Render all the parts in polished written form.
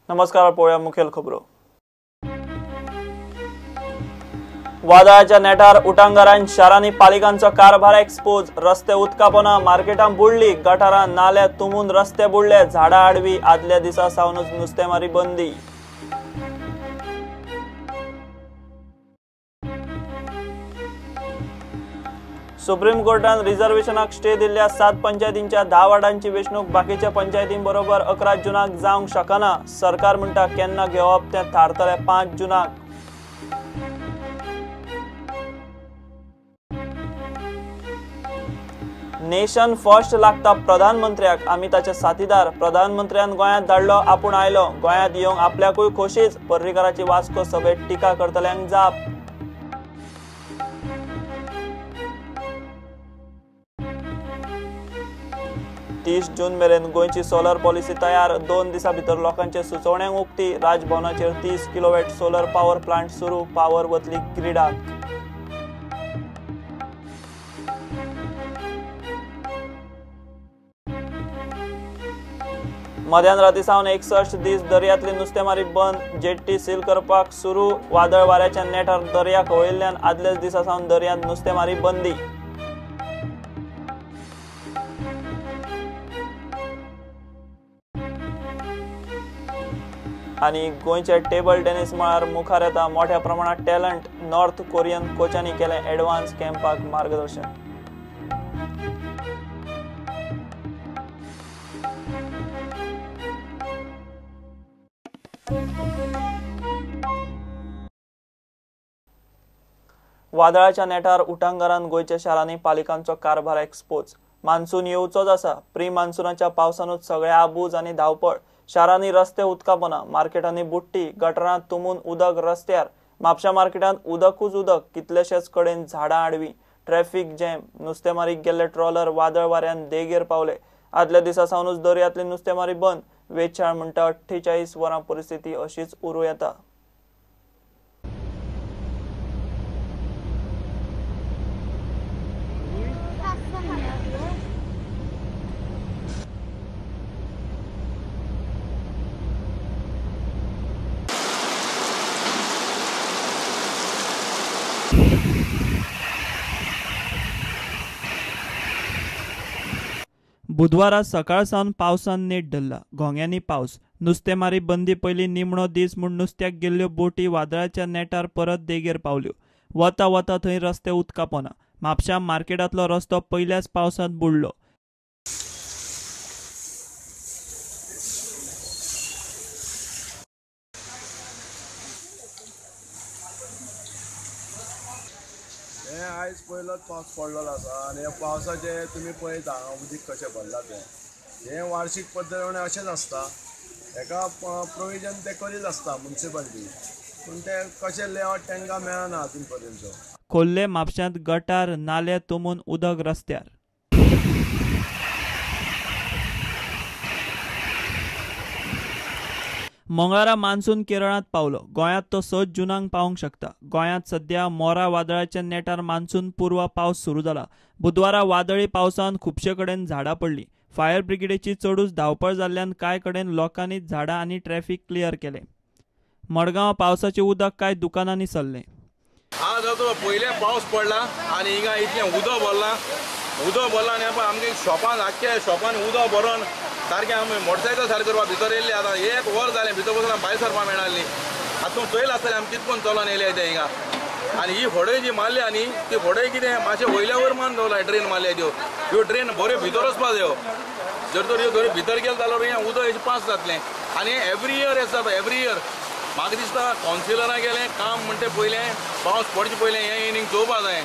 नमस्कार, पळोवया मुखेल खबरो। वादळाच्या नेटार उटांगारान शारांनी पालिकांचो कारभार एक्सपोज। रस्ते उदकापोना, मार्केटां बुडली, गटारां नाले तुंबून रस्ते बुडले, झाडां आडवी। आदल्या दिसा सावनूच नुस्तेमारी बंदी। सुप्रीम कोर्टान रिझर्वेशनाक स्टे दिल्ल्या 7 पंचायतींच्या 10 वार्डांची वेंचणूक बाकीच्या पंचायतींबरोबर 11 जूनाक जावंक शकना। सरकार म्हणटा केन्ना घेवप तें थारतलें 5 जूनाक। नेशन फर्स्ट लागता प्रधानमंत्र्याक, आमी ताचे साथीदार। प्रधानमंत्र्यान गोंयांत धाडलो, आपूण आयलो। गोंयांत येवंक आपल्याकूय खोशीच। पर्रीकाराची वास्को सभेत टिका करतल्यांक जाप। तीस जून मेरेन गोंयची सोलर पॉलिसी तयार। 2 दिसां भितर लोकांचे सुचोवण्यांक उक्ती। राजभवनाचेर 30 किलोवॅट सोलर पॉवर प्लांट सुरू। पावर वतली ग्रिडाक। मध्यान राती सावन 61 दीस दर्यांतली नुस्तेमारी बंद। जेट्टी सील करपाक सुरू। वादळ वाऱ्याच्या नेटार दर्या खवळिल्ल्यान आदल्याच दिसा सावन दर्यांत नुस्तेमारी बंदी। आनी गोंयच्या टेबल टेनिस मळार मुखार येता मोठ्या प्रमाणात टॅलंट। नॉर्थ कोरियन कोचांनी केलें एडवान्स कॅम्पाक मार्गदर्शन। वादळाच्या नेटार उटांगारान गोंयच्या शारांनी पालिकांचो कारभार एक्सपोज। मान्सून येवचोच आसा। प्री मान्सूनाच्या पावसानूच सगळे आबूज आनी धांवपळ। शारांनी रस्ते उदकापोना, मार्केटांनी बुडटी, गटरां तुंबून उदक रस्त्यार। म्हापशा मार्केटांत उदकूच उदक, कितलेशेच कडेन झाडां आडवी, ट्रॅफिक जॅम। नुस्तेमारीक गेल्ले ट्रॉलर वादळ वाऱ्यान देगेर पावले। आदल्या दिसा सावनूच दर्यांतली नुस्तेमारी बंद। वेचाळ म्हणटा 48 वरां परिस्थिती अशीच उरूं येता। बुधवारा सकाळ सावन पावसान नेट धरला। घोंग्यांनी पावस। नुस्तेमारी बंदी पयलीं निमणो दीस म्हूण नुस्त्याक गेल्ल्यो बोटी वादळाच्या नेटार परत देगेर पावल्यो। वता वता थंय रस्ते उदकापोना। म्हापशा मार्केटांतलो रस्तो पयल्याच पावसांत बुडलो। आयज पयलोच पावस पडलेलो आसा आनी ह्या पावसाचें तुमी पळयता हांगा उदीक कशें भरलां तें। हें वार्षीक पद्दतीन अशेंच आसता, हेका प्रोविजन तें करीत आसता मुन्सिपालिटी, पूण तें कशें लेआवट तांकां मेळना आजून पर्यंत। खोल्ले म्हापशांत गटार नाले तुंबून उदक रस्त्यार। मंगळारा मान्सून केरळांत पावलो। गोंयांत तो 6 जूनाक पावंक शकता। गोंयांत सध्या मोरा वादळाच्या नेटार मान्सून पूर्व पावस सुरू जाला। बुधवारा वादळी पावसान खुबशे कडेन झाडां पडलीं। फायर ब्रिगेडीची चडूच धांवपळ जाल्ल्यान कांय कडेन लोकांनी झाडां आनी ट्रॅफिक क्लियर केलें। मडगांव पावसाचें उदक कांय दुकानांनी सरलें। आज पयले पावस पडला आनी हिंगा इतलें उदक भरलां, उदक भरलां आनी आमगे शॉपान आख्ख्या शॉपान उदक भरून सारकें आमी मोटरसायकल सारकें करपाक भितर येयल्ले। आतां 1 वर जालें भितर बसून भायर सरपाक मेळनासली। आतां तूं चोयलां आसतलें आमी कितकोन चलोन येयले ते हिंगा। आनी ही फडय जी मारल्या न्ही ती फडय कितें मातशें वयल्या वयर मान दवरला ड्रेन मारल्या त्यो, ह्यो ड्रेन बऱ्यो भितर वचपा जायो। जर तर ह्यो बऱ्यो भितर गेले जाल्यार हें उदक अशें पास जातलें। आनी एवरी इयर हें जाता, एवरी इयर म्हाका दिसता कावन्सिलरां गेलें काम म्हणटे पयलें पावस पडचे पयलें हें इनिंग चोवपा जाय।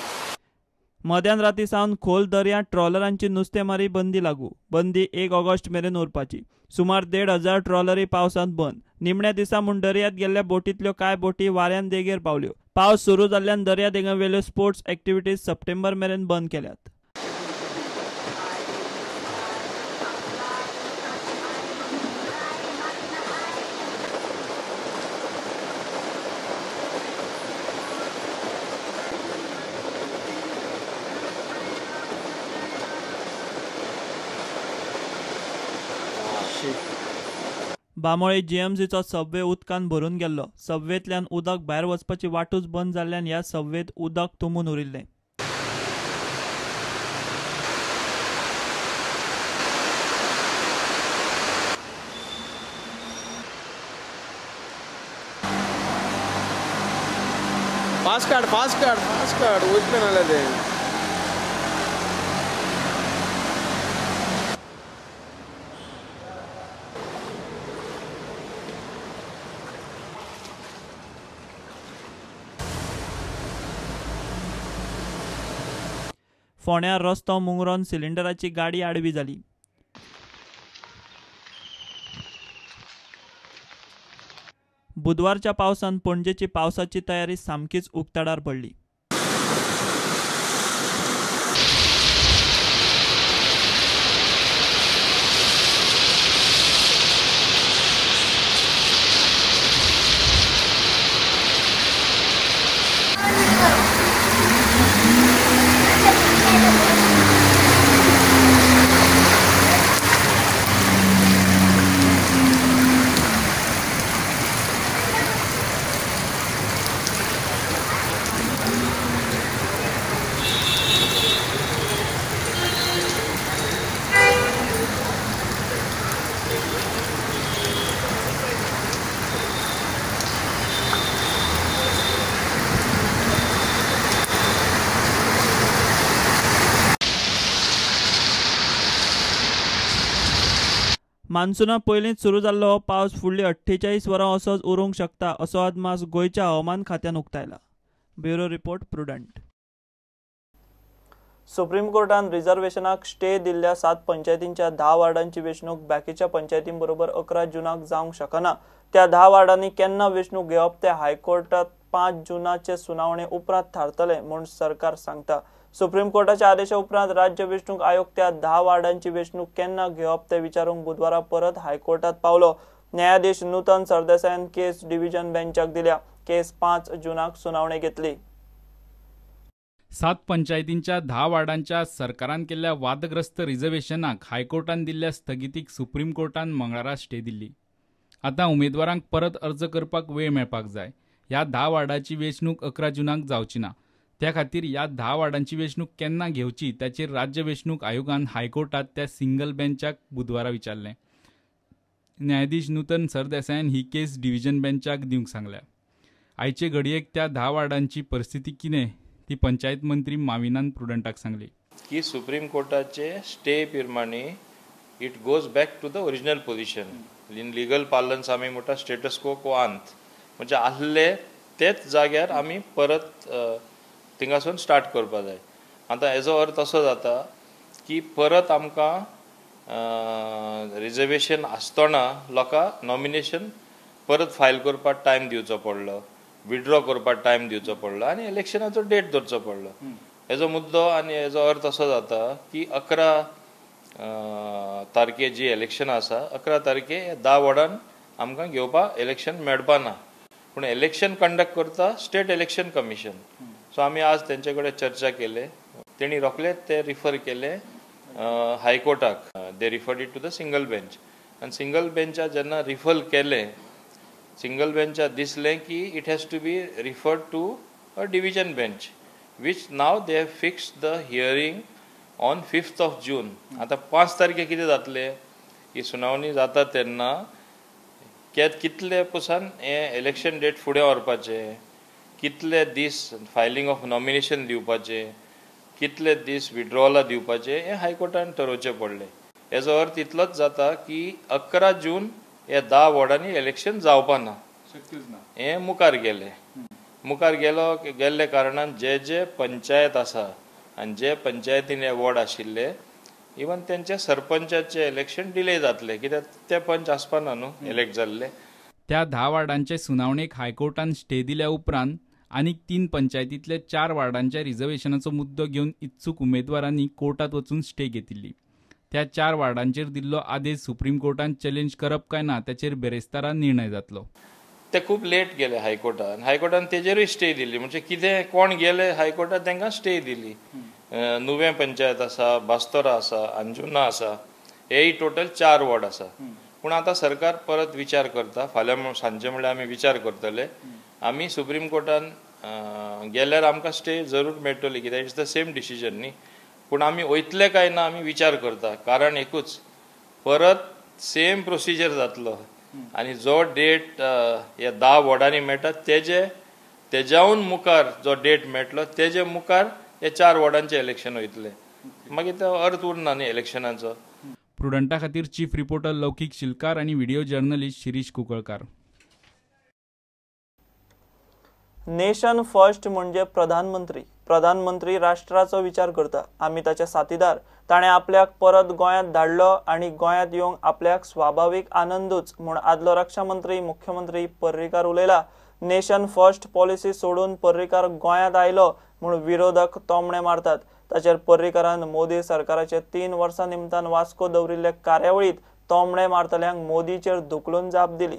मध्यान राती सावन खोल दर्यांत ट्रॉलरांची नुस्तेमारी बंदी लागू। बंदी 1 ऑगस्ट मेरेन उरपाची। सुमार 1500 ट्रॉलरी पावसांत बंद। निमण्या दिसा म्हूण दर्यांत गेल्ल्या बोटींतल्यो कांय बोटी वाऱ्यान देगेर पावल्यो। पावस सुरू जाल्ल्यान दर्या देगांवेल्यो स्पोर्ट्स एक्टिविटीज सप्टेंबर मेरेन बंद केल्यात। बांबोळे जीएमसीचो सबवे उदकान भरून गेल्लो. सबवेंतल्यान उदक भायर वचपाची वाटूच बंद जाल्ल्यान ह्या सबवेंत उदक तुंबून उरिल्लें. फास्ट काड फास्ट काड फास्ट काड वचलें नाल्यार तें. फोंड्यां रस्तो मुंगरोन सिलिंडराची गाडी आडवी जाली. बुधवारच्या पावसान पणजेची पावसाची तयारी सामकीच उक्ताडार पडली. मान्सूना पयलींच सुरू जाल्लो हो पावस फुडलीं 48 वरां असोच उरूंक शकता असो अदमास गोंयच्या हवामान खात्यान उक्तायला. Bureau report, Prudent. Supreme कोर्टान रिझर्वेशनाक स्टे दिल्ल्या 7 पंचायतींच्या 10 वार्डांची वेंचणूक बाकीच्या पंचायतींबरोबर 11 जूनाक जावंक शकना. त्या 10 वार्डांनी केन्ना वेंचणूक घेवप ते हायकोर्टात 5 जूनाचे सुनावणे उपरांत थारतले म्हूण सरकार सांगता. सुप्रीम कोर्टाच्या आदेशा उपरांत राज्य वेंचणूक आयोग त्या 10 वार्डांची वेंचणूक केन्ना घेवप ते विचारूंक बुधवारा परत हायकोर्टात पावलो. न्यायाधीश नूतन सरदेसायान केस डिव्हिजन बेंचाक दिल्या. केस 5 जूनाक सुनावणी घेतली. 7 पंचायतींच्या 10 वार्डांच्या सरकारान केल्ल्या वादग्रस्त रिझर्वेशनाक हायकोर्टान दिल्ल्या स्थगितीक सुप्रीम कोर्टान मंगळारा स्टे दिल्ली. आतां उमेदवारांक परत अर्ज करपाक वेळ मेळपाक जाय. ह्या 10 वार्डाची वेंचणूक 11 जूनाक जावची ना. त्या खातीर ह्या 10 वार्डांची वेंचणूक केन्ना घेवची ताचेर राज्य वेंचणूक आयोगान हायकोर्टात त्या सिंगल बेंचाक बुधवारा विचारलें. न्यायाधीश नूतन सरदेसायान ही केस डिव्हिजन बेंचाक दिवंक सांगल्या. आयचे घडयेक त्या 10 वार्डांची परिस्थिती कितें ती पंचायत मंत्री माविनान प्रुडंटाक सांगली. की सुप्रीम कोर्टाचे स्टे प्रमाणे it goes back to the original position. In legal parlance आमी म्हणटा स्टेटस को को आंत, म्हणजे आहले तेच जाग्यार आमी परत थिंगासून स्टार्ट करपा जाय. आतां हेजो अर्थ असो जाता की परत आमकां रिजर्वेशन आसतना लोकांक नॉमिनेशन परत फायल करपाक टायम दिवचो पडलो, विड्रॉ करपाक टायम दिवचो पडलो आनी इलेक्शनाचो डेट धरचो पडलो. हेजो मुद्दो आनी हेजो अर्थ असो जाता की 11 तारखे जी इलेक्शन आसा 11 तारखे 10 वॉर्डान आमकां घेवपाक इलेक्शन मेळपा ना. पूण इलेक्शन कंडक्ट करता स्टेट इलेक्शन कमिशन. सो आमी आज तेंचे कडेन चर्चा केले, तेणी रोखले ते रिफर केले हायकोर्टाक. They referred it to the single bench. आनी सिंगल बेंचा जेन्ना रिफर केले, सिंगल बेंचा दिसलें की it has to be referred to a division bench, which now they have fixed the hearing on 5th of June. आतां 5 तारखे कितें जातलें, ही सुनावणी जाता तेन्ना कितले पसून हें इलेक्शन डेट फुडें व्हरपाचें, कितले दीस फायलिंग ऑफ नॉमिनेशन दिवपाचें, कितले दीस विड्रॉला दिवपाचें हें हायकोर्टान ठरोवचें पडलें. हेजो अर्थ इतलोच जाता की 11 जून ह्या 10 वॉर्डांनी इलेक्शन जावपा ना, हें मुखार गेलें. मुखार गेल्ले कारणान जे जे पंचायत आसा आनी जे पंचायतीन हे वॉर्ड आशिल्ले इवन तेंच्या सरपंचाचे इलेक्शन डिले जातले, कित्याक ते पंच आसपा ना न्हू इलेक्ट जाल्ले. त्या 10 वार्डांचे सुनावणेक हायकोर्टान स्टे दिल्या उपरांत आनीक 3 पंचायतींतल्या 4 वार्डांच्या रिझर्वेशनाचो मुद्दो घेवन इत्सूक उमेदवारांनी कोर्टात वचून स्टे घेतिल्ली. त्या 4 वार्डांचेर दिल्लो आदेश सुप्रीम कोर्टान चॅलेंज करप काय ना ताचेर बेरेस्तारा निर्णय जातलो. ते खूब लेट गेले हायकोर्टान, हायकोर्टान तेजेरूय स्टे दिली. म्हणजे कितें कोण गेले हायकोर्टान तांकां स्टे दिली. नुवें पंचायत आसा, बास्तोरा आसा, अंजुना आसा, हे टोटल 4 वॉर्ड आसा. पूण आतां सरकार परत विचार करता. फाल्यां सांजे म्हणल्यार आमी विचार करतले. आमी सुप्रीम कोर्टान गेल्यार आमकां स्टे जरूर मेळटली, कित्याक it's the same decision न्ही. पूण आमी वयतले काय ना आमी विचार करता, कारण एकूच परत सेम प्रोसिजर जातलो आनी जो डेट ह्या 10 वॉर्डांनी मेळटा तेज्याहून मुखार जो डेट मेळटलो तेजे मुखार हे 4 वॉर्डांचे इलेक्शन वयतले, मागीर तो अर्थ उरना न्ही इलेक्शनाचो. प्रुडंटा खातीर चीफ रिपोर्टर लौकीक शिलकार आनी video journalist Shirish Kunkalkar. Nation first म्हणजे प्रधानमंत्री. प्रधानमंत्री राष्ट्राचो विचार करता, आमी ताचे साथीदार. ताणें आपल्याक परत गोंयांत धाडलो आनी गोंयांत येवंक आपल्याक स्वाभावीक आनंदूच म्हूण आदलो रक्षा मंत्री मुख्यमंत्री पर्रीकार उलयला. नेशन फर्स्ट पॉलिसी सोडून पर्रीकार गोंयांत आयलो म्हूण विरोधक तोमणे मारतात. ताचेर पर्रीकारान मोदी सरकाराचे 3 वर्सां निमतान वास्को दवरिल्ले कार्यावळींत तोमणे मारतल्यांक मोदीचेर धुकलून जाप दिली.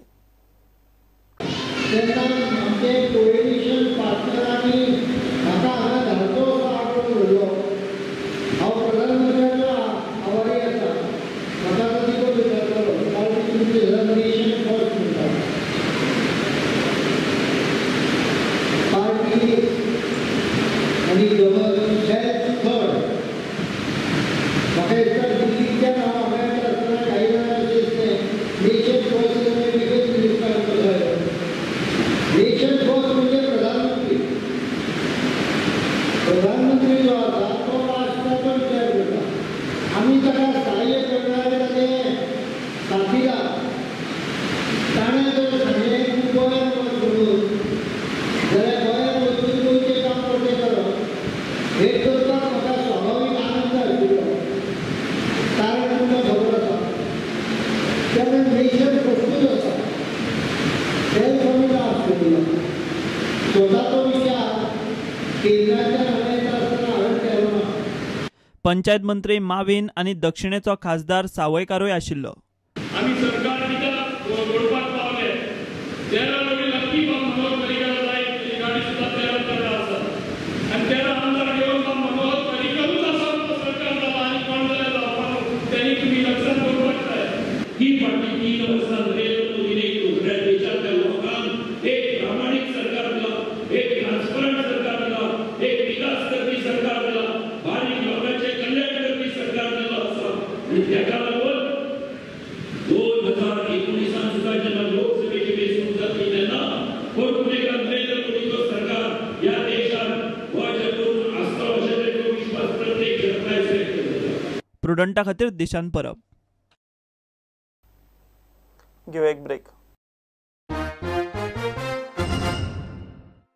प्रधानमंत्री जो आसा तो राष्ट्राचो विचार करता, आमी ताका सहाय्य करणारे ताचे साथीदार. ताणें जर सांगलें तूं गोंयांत वच म्हणून, जाल्यार गोंयांत वचून गोंयचें काम कशें करप हें करपाक म्हाका स्वाभावीक आनंद आशिल्लो, कारण तुमकां खबर आसा तेन्ना नेशन फर्स्टूच आसा, सेल्फ आमी आशिल्लो. स्वताचो विचार केंद्राच्या. पंचायत मंत्री माविन आनी दक्षिणेचो खासदार सावयकारूय आशिल्लो. आमी सरकार कित्याक घडोवपाक पावले, 13 लोक नक्की मनोहर पर्रीकार जाय, गाडी सुद्दां 13 जाणां आसा आनी 13 आमदार घेवन मनोहर पर्रीकरूच आसा सरकार जाला आनी कोण जाल्यार जावपा तेणी तुमी लक्षात दवरपाक जाय. ही फाटली 3 वर्सां नरेंद्र मोदीन एक दुसऱ्या देशांतल्या लोकांक एक प्रामाणीक सरकार दिलां, एक ट्रान्सपरंट सरकार दिलां, एक विकास करपी सरकार दिलां, बारीक लोकांचे कल्याण करपी सरकार दिलां आसा. आनी ताका लागून 2019 सुद्दां जेन्ना लोकसभेची वेंचणूक जातली तेन्ना परतून एकदा नरेंद्र मोदीचो सरकार ह्या देशांत गोंयच्या करून आसतलो अशें तरेचो विश्वास प्रत्येक जनताय व्यक्त करता. प्रुडंटा खातीर दिशान परब. घेऊ एक ब्रेक.